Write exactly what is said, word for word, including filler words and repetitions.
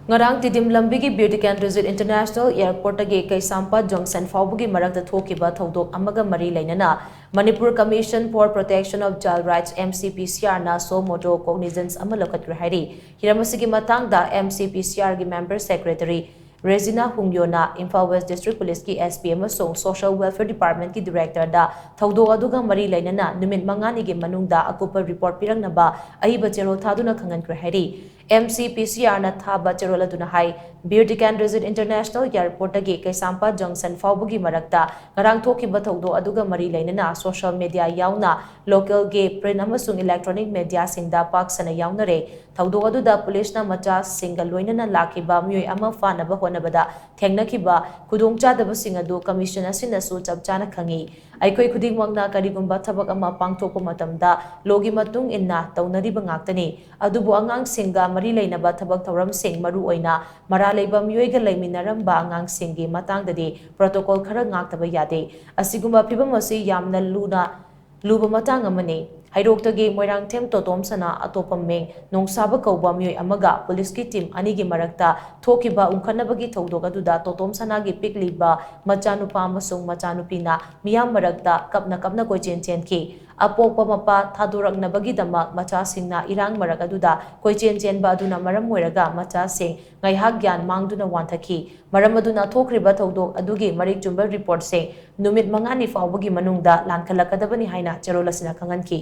ꯉꯔꯥꯡ ꯇꯤꯗꯤꯝ ꯂꯝꯕꯤꯒꯤ ꯕꯤꯔ ꯇꯤꯀꯦꯟꯗ꯭ꯔꯖꯤꯠ ꯏꯟꯇꯔꯅꯦꯁꯅꯦꯜ ꯑꯦꯌꯔꯄꯣꯔꯠꯇꯒꯤ ꯀꯩꯁꯥꯝꯄꯥꯠ ꯖꯪꯁꯟ ꯐꯥꯎꯕꯒꯤ ꯃꯔꯛꯇ ꯊꯣꯛꯈꯤꯕ ꯊꯧꯗꯣꯛ ꯑꯃꯒ ꯃꯔꯤ ꯂꯩꯅꯅ Manipur commission four protection of child rights, M C P C R ꯅ suo motu cognizance ꯑꯃ ꯂꯧꯈꯠꯈ꯭ꯔꯦ ꯍꯥꯏꯔꯤ꯫ ꯍꯤꯔꯝ ꯑꯁꯤꯒꯤ ꯃꯇꯥꯡꯗ M C P C R ꯒꯤ ꯃꯦꯝꯕꯔ ꯁꯦꯀ꯭ꯔꯦꯇꯔꯤ ꯔꯦꯖꯤꯅꯥ ꯍꯨꯡꯌꯣꯅ ꯏꯝꯐꯥꯜ ꯋꯦꯁ ꯗꯤꯁꯇ꯭ꯔꯤꯛ ꯄꯨꯂꯤꯁꯀꯤ S P ꯑꯃꯁꯨꯡ ꯁꯣꯁꯤꯌꯦꯜ ꯋꯦꯜꯐꯤꯌꯔ ꯗꯤꯄꯥꯔꯠꯃꯦꯟꯠꯀꯤ ꯗꯤꯔꯦꯛꯇꯔꯗ ꯊꯧꯗꯣꯛ ꯑꯗꯨꯒ ꯃꯔꯤ ꯂꯩꯅꯅ ꯅꯨꯃꯤꯠ ꯃꯉꯥꯅꯤꯒꯤ ꯃꯅꯨꯡꯗ ꯑꯀꯨꯞꯄ ꯔꯤꯄꯣꯔꯠ ꯄꯤꯔꯛꯅꯕ ꯑꯏꯕ ꯆꯦꯔꯣꯜ ꯊꯥꯗꯨꯅ ꯈꯪꯍꯟꯈ꯭ꯔꯦ ꯍꯥꯏꯔꯤ꯫ M C P C R ꯅ ꯊꯥꯕ ꯆꯦꯔꯣꯜ ꯑꯗꯨꯅ ꯍꯥꯏ, ꯕꯤꯔ ꯇꯤꯀꯦꯟꯗ꯭ꯔꯖꯤꯠ ꯏꯟꯇꯔꯅꯦꯁꯅꯦꯜ ꯑꯦꯌꯔꯄꯣꯔꯠꯇꯒꯤ ꯀꯩꯁꯥꯝꯄꯥꯠ ꯖꯪꯁꯟ ꯐꯥꯎꯕꯒꯤ ꯃꯔꯛꯇ ꯉꯔꯥꯡ ꯊꯣꯛꯈꯤꯕ ꯊꯧꯗꯣꯛ ꯑꯗꯨꯒ ꯃꯔꯤ ꯂꯩꯅꯅ ꯁꯣꯁꯤꯌꯦꯜ ꯃꯤꯗꯤꯌꯥ ꯌꯥꯎꯅ ꯂꯣꯀꯦꯜꯒꯤ ꯄ꯭ꯔꯤꯟꯠ ꯑꯃꯁꯨꯡ ꯏꯂꯦꯛꯇ꯭ꯔꯣꯅꯤꯛ ꯃꯤꯗꯤꯌꯥꯁꯤꯡꯗ ꯄꯥꯛ ꯁꯟꯅ ꯌꯥꯎꯅꯔꯦ꯫ ꯊꯧꯗꯣꯛ ꯑꯗꯨꯗ ꯄꯨꯂꯤꯁꯅ ꯃꯆꯥꯁꯤꯡꯒ ꯂꯣꯏꯅꯅ ꯂꯥꯛꯈꯤꯕ ꯃꯤꯑꯣꯏ ꯑꯃ ꯐꯥꯅꯕ ꯍꯣꯠꯅꯕꯗ ꯊꯦꯡꯅꯈꯤꯕ ꯈꯨꯗꯣꯡꯆꯥꯗꯕꯁꯤꯡ ꯑꯗꯨ ꯀꯃꯤꯁꯟ ꯑꯁꯤꯅꯁꯨ ꯆꯞ ꯆꯥꯅ ꯈꯪꯏ꯫ ꯑꯩꯈꯣꯏ ꯈꯨꯗꯤꯡꯃꯛꯅ ꯀꯔꯤꯒꯨꯝꯕ ꯊꯕꯛ ꯑꯃ ꯄꯥꯡꯊꯣꯛꯄ ꯃꯇꯝꯗ ꯂꯣꯒꯤ ꯃꯇꯨꯡ ꯏꯟꯅ ꯇꯧꯅꯔꯤꯕ ꯉꯥꯛꯇꯅꯤ꯫ ꯑꯗꯨꯕꯨ ꯑꯉꯥꯡꯁꯤꯡꯒ ꯃꯔꯤ ꯂꯩꯅꯕ ꯊꯕꯛ ꯊꯧꯔꯝꯁꯤꯡ, ꯃꯔꯨꯑꯣꯏꯅ ꯃꯔꯥꯜ ꯂꯩꯕ ꯃꯤꯑꯣꯏꯒ ꯂꯩꯃꯤꯟꯅꯔꯝꯕ ꯑꯉꯥꯡꯁꯤꯡꯒꯤ ꯃꯇꯥꯡꯗꯗꯤ ꯄ꯭ꯔꯣꯇꯣꯀꯣꯜ ꯈꯔ ꯉꯥꯛꯇꯕ ꯌꯥꯗꯦ꯫ ꯑꯁꯤꯒꯨꯝꯕ ꯐꯤꯚꯝ ꯑꯁꯤ ꯌꯥꯝꯅ ꯂꯨꯅ, ꯂꯨꯕ ꯃꯇꯥꯡ ꯑꯃꯅꯤ꯫ ꯍꯩꯔꯣꯛꯇꯒꯤ ꯃꯣꯏꯔꯥꯡꯊꯦꯝ ꯇꯣꯇꯣꯝ ꯁꯅꯥ, ꯑꯇꯣꯞꯄ ꯃꯤꯡ ꯅꯣꯡꯁꯥꯕ ꯀꯧꯕ ꯃꯤꯑꯣꯏ ꯑꯃꯒ ꯄꯨꯂꯤꯁꯀꯤ ꯇꯤꯝ ꯑꯅꯤꯒꯤ ꯃꯔꯛꯇ ꯊꯣꯛꯈꯤꯕ ꯎꯪꯈꯠꯅꯕꯒꯤ ꯊꯧꯗꯣꯛ ꯑꯗꯨꯗ ꯇꯣꯇꯣꯝ ꯁꯅꯥꯒꯤ ꯄꯤꯛꯂꯤꯕ ꯃꯆꯥꯅꯨꯄꯥ ꯑꯃꯁꯨꯡ ꯃꯆꯥꯅꯨꯄꯤꯅ ꯃꯤꯌꯥꯝ ꯃꯔꯛꯇ ꯀꯞꯅ ꯀꯞꯅ ꯀꯣꯏꯆꯦꯟ ꯆꯦꯟꯈꯤ꯫ ꯑꯄꯣꯛꯄ ꯃꯄꯥ ꯊꯥꯗꯣꯔꯛꯅꯕꯒꯤꯗꯃꯛ ꯃꯆꯥꯁꯤꯡꯅ ꯏꯔꯥꯡ ꯃꯔꯛ ꯑꯗꯨꯗ ꯀꯣꯏꯆꯦꯟ ꯆꯦꯟꯕ ꯑꯗꯨꯅ ꯃꯔꯝ ꯑꯣꯏꯔꯒ ꯃꯆꯥꯁꯤꯡ ꯉꯥꯏꯍꯥꯛ ꯒ꯭ꯌꯥꯟ ꯃꯥꯡꯗꯨꯅ ꯋꯥꯟꯊꯈꯤ꯫ ꯃꯔꯝ ꯑꯗꯨꯅ ꯊꯣꯛꯈ꯭ꯔꯤꯕ ꯊꯧꯗꯣꯛ ꯑꯗꯨꯒꯤ ꯃꯔꯤꯛ ꯆꯨꯝꯕ ꯔꯤꯄꯣꯔꯠꯁꯤꯡ ꯅꯨꯃꯤꯠ ꯃꯉꯥꯅꯤ ꯐꯥꯎꯕꯒꯤ ꯃꯅꯨꯡꯗ ꯂꯥꯟꯈꯠꯂꯛꯀꯗꯕꯅꯤ ꯍꯥꯏꯅ ꯆꯦꯔꯣꯜ ꯑꯁꯤꯅ ꯈꯪꯍꯟꯈꯤ꯫